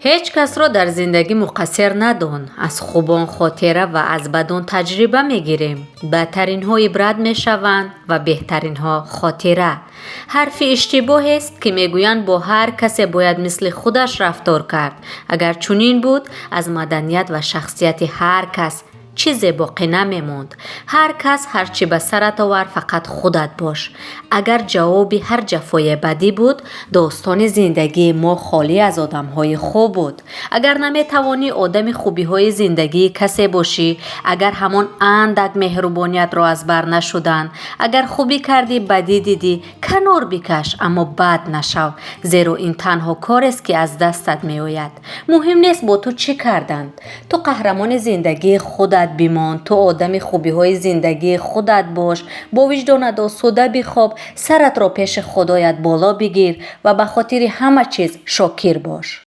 Ҳеҷ касро дар зиндагӣ муқассир надон. Аз хубон хотира ва аз бадон таҷриба мегирем. Бадтаринҳо ибрат мешаванд ва беҳтаринҳо хотира. Ҳарфи иштибоҳест, ки мегӯянд, бо ҳар касе бояд мисли худаш рафтор кард. Агар чунин буд, аз маданият ва шахсияти ҳар кас чизе боқӣ намемонд. Ҳар кас ҳар чӣ ба сарат овард, фақат худат бош. Агар ҷавоби ҳар ҷафое бадӣ буд, достони зиндагии мо холӣ аз одамҳои хуб буд. Агар наметавонӣ одами хубиҳои зиндагии касе бошӣ, агар ҳамон андак меҳрубониятро аз бар нашуданд, агар хубӣ кардӣ, бадӣ дидӣ, канор бикаш, аммо бад нашав, зеро ин танҳо корест, ки аз дастат меояд. Муҳим нест, бо ту чӣ карданд, ту қаҳрамони зиндагии худат бимон. Ту одами хубиҳои зиндагии худат бош. Бо виҷдонат осуда бихоб, саратро пеши Худоят боло бигир ва ба хотири ҳама чиз шокир бош.